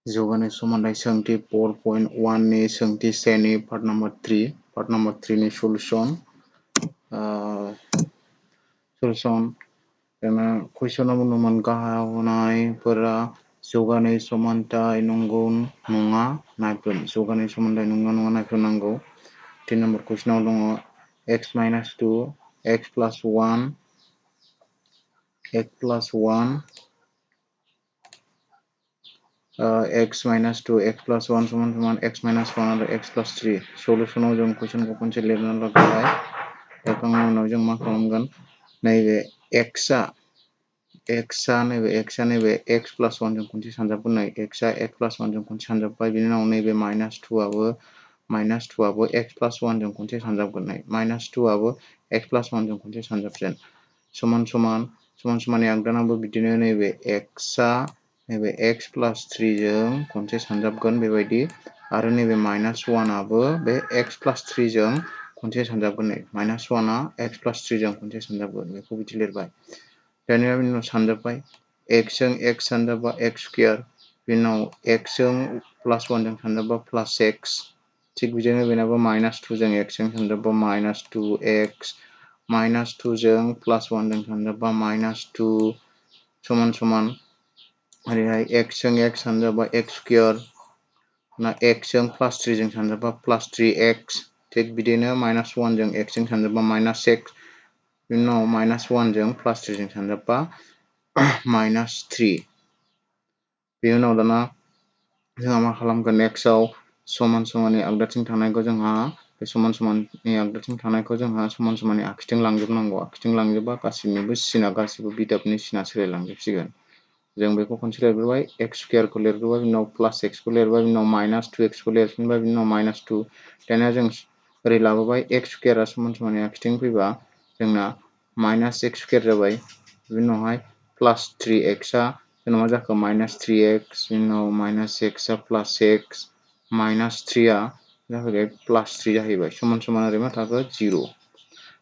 जौगानाय समानथाय सोंथि 4.1 नि सोंथि 1 नि पार्ट नम्बर 3 नि सलुशन जोंना कुइसनाव बुंदोंमोन गाहायाव होनायफोरा जौगानाय समानथाय नंगौ नङा नायफिन जौगानाय समानथाय नंगौ नङा नायफिननांगौ 3 नम्बर कुइसनाव दङ x minus 2 x plus 1 x plus 1 x minus 2 x plus 1 समान x minus 1 आरो x plus 3 सलुशनाव जों कुइसनखौ खनसे लिरना लाबाय लिरखांनायनि उनाव जों मा खालामगोन नैबे x आ नैबे x plus 1 जों खनसे सानजाबगोन x आ x plus 1 जों खनसे सानजाबबाय बिनि उनाव नैबे minus 2 आबो x plus 1 जों खनसे सानजाबगोन minus 2 आबो x plus 1 जों खनसे सानजाबगोन समाननि आगदानाबो बिदिनो नैबे x आ नैबे x plus 3 जों खनसे सानजाबगोन बेबायदि आरो नैबे minus 1 आबो बे x plus 3 जों खनसे सानजाबगोन minus 1 आ x plus 3 जों खनसे सानजाबगोन बेखौ बिदि लिरबाय दानिया बिनि उनाव सानजाबबाय x जों x सानजाबबा x स्क्वायर बिनि उनाव x जों plus 1 जों सानजाबबा plus x थिग बिदिनो बेनाबो minus 2 जों x जों सानजाबबा minus 2x minus 2 जों plus 1 जों सानजाबबा minus 2 समान ओरैहाय x जों x सानजाबबा x स्क्वायर ना x जों plus 3 जों सानजाबबा plus 3x थिग बिदिनो minus 1 जों x जों सानजाबबा minus x बिनि उनाव minus 1 जों plus 3 जों सानजाबबा minus 3 बिनि उनाव दाना जोंहा मा खालामगोन नेक्स्ट आव समाननि आगदाथिं थानायखौ जोंहा बे समाननि आगदाथिं थानायखौ जोंहा समाननि आखिथिं लांजोबनांगौ आखिथिं लांजोबबा गासिबो बिदाबनि सिना सोलायलांजोबसिगोन जों बेखौ खनसे लिरग्रोबाय x स्क्वायर को लिरग्रोबाय बिनि उनाव plus x को लिरबाय बिनि उनाव minus 2x को लिरफिनबाय बिनि उनाव minus 2 दानिया जों ओरै लाबोबाय x स्क्वायर आ समाननि आखिथिं फैबा जोंना minus x स्क्वायर जाबाय बिनि उनावहाय plus 3x आ जोंना मा जाखो minus 3x बिनि उनाव minus x आ plus x minus 3 आ जाहैबाय plus 3 जाहैबाय समान ओरै मा थाखो 0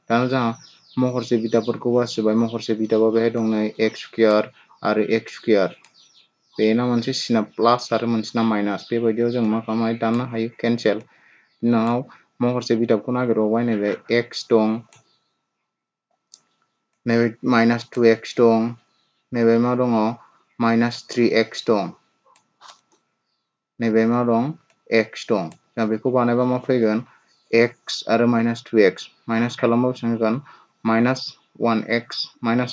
दाना जोंहा महरसे बिदाबफोरखौ बासिबाय महरसे बिदाबा बेहाय दं नै x स्क्वायर आरो x स्क्वायर बेना मोनसे सिना प्लास आरो मोनसेना माइनास बेबायदियाव जों मा खालामनो दाननो हायो केन्सेल उनाव महरसे बिदाबखौ नागिरबावबाय नैबे x दं नैबे minus 2x दं नैबे मा दङ minus 3x दं नैबे मा दं x दं दा बेखौ बानायबा मा फैगोन x आरो minus 2x माइनास खालामबा बेसेबां जागोन minus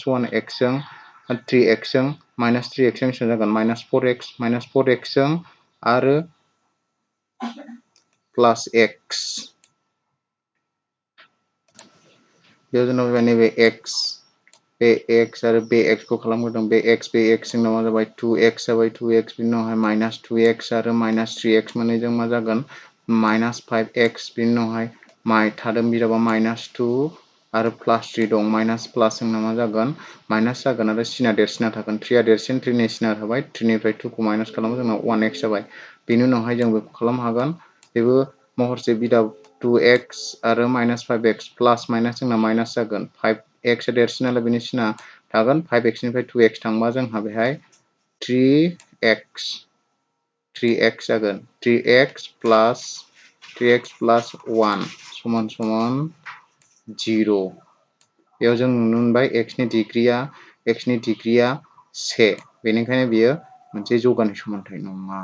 1x जों 3x जों minus 3x जों बेसेबां जागोन minus 4x जों आरो plus x बेयाव जोंना फैबाय नैबे x बे x आरो बे x खौ खालामग्रोदों बे x जोंना मा जाबाय 2x जाबाय 2x बिनि उनावहाय minus 2x आरो minus 3x मोननैजों मा जागोन minus 5x बिनि उनावहाय थादों बिदाबा minus 2 आरो plus 3 दं minus plus जोंना मा जागोन minus जागोन आरो सिना देरसिना थागोन 3 आ देरसिन 3 नि सिना थाबाय 3 निफ्राय 2 खौ माइनास खालामो जोंना 1x जाबाय बेनि उनावहाय जों बेखौ खालामनो हागोन बेबो महरसे बिदाब 2x आरो minus 5x plus minus जोंना माइनास जागोन 5x आ देरसिन नालाय बेनि सिना थागोन 5x निफ्राय 2x थांबा जोंहा बेहाय 3x जागोन 3x plus 1 समान 0 बेयाव जों नुनो मोनबाय x नि डिग्रीया 1 बेनिखायनो बेयो मोनसे जौगानाय समानथाय नङा